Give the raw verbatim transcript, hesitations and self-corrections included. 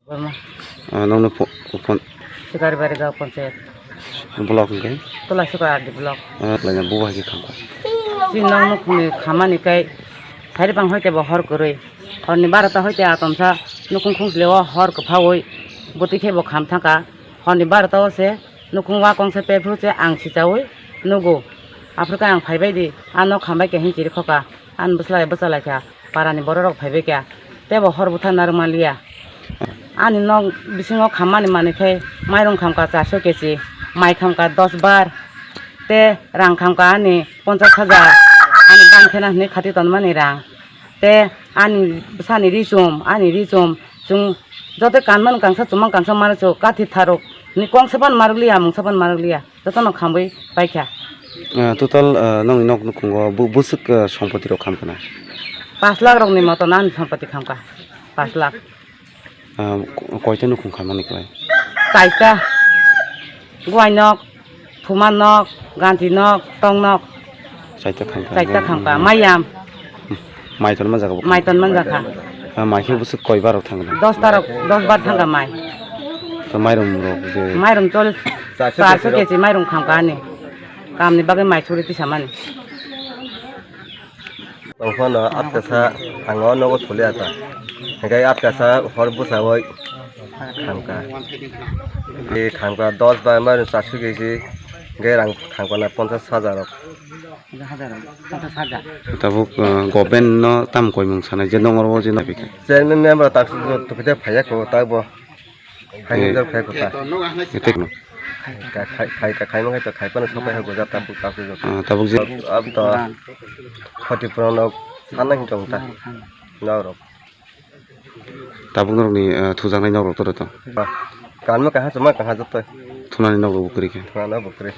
Borma. Ah, nokni pho-, phone. Sikaribari Gaon Panchayat. Block hwnkhe? Tula Sikaribari Block. Ah, laina bubo hai khe khamkha. Chini nok nukhungni khamani kai, sari bang hoite bo hor kwrwi. Horni barota hoite atomsa nukhung khungsleo hor kwphaui bwtwi khe bo kham thangkha. Horni barota o se nukhung wa kongsa pephru se ang sichaui nugo. Aphuru khe ang phaibai di, a nok khambai khe hinwi chiri khoka. Ani bwsla bai bwchalaikha, parani bororok phaibaikha, teibo hor bwtharna rwmanliya. Ani nok bisingo khammani manwi khe mairung khamkha charso kechi, mai khamkha dos bar, tei rang khamkha ani ponchas hajar, ani ban khena hwnwi khati tonmani rang, tei ani bwsani ri chum, ani ri chum, chwng joto kanmani kangsa chumang kangsa manwi chw kathi tharuk hwnwi kongsa phano marwkliya, mungsa phano marwkliya. Jotono khamwi paikha. Ah, total, ah, nokni nok nukhungo bu-, bwswk, ah, sompoti rok khamkha na? Pash lakh rokni moto ani sompoti khamkha. Pash lakh. Ah, ko-, koita nukhung khamani kwlai? Chaita. Guai nok, Phuma nok, Ganti nok, Tong nok. Chaita khamkha. Chaita khamkha. Mayam. Mai tonma jaga bo. Mai tonma jaga. Ah, mai khe bwswk koi bar rok thangkha? Dos tar rok, dos bar thangkha mai. To mairum rok je. Mairum chol. Charso kechi mairum khamkha ani. Kamni bagwi mai suri tisamani. Tongphano atkasa ang o nogo thuli ata. Hinkhe atkasa hor bwsawoi khamkha. Khamkha dos bar mairum charso kechi. Hinkhe rang khamkha na ponchas hajar rok. Tabuk, uh, government no tam koimung sanai je nongor o je nabikha. Chairman member tak tupite phaiya ko tak bo. Khai Eh. Jor khai kota. Etek no. Khai, khai, khai, khai, khai, khai, khai, pano sopai hai gojak tabuk, tabuk jor. Ah, tabuk je. Ab to khoti puran nok sana hin tong ta. Norok. Tabuk norokni, eh, thujaknai nokrok toro to? Kanma kaha chuma kaha joto. Thunani nokrok bo kwrwi khe. Thunani bo kwrwi.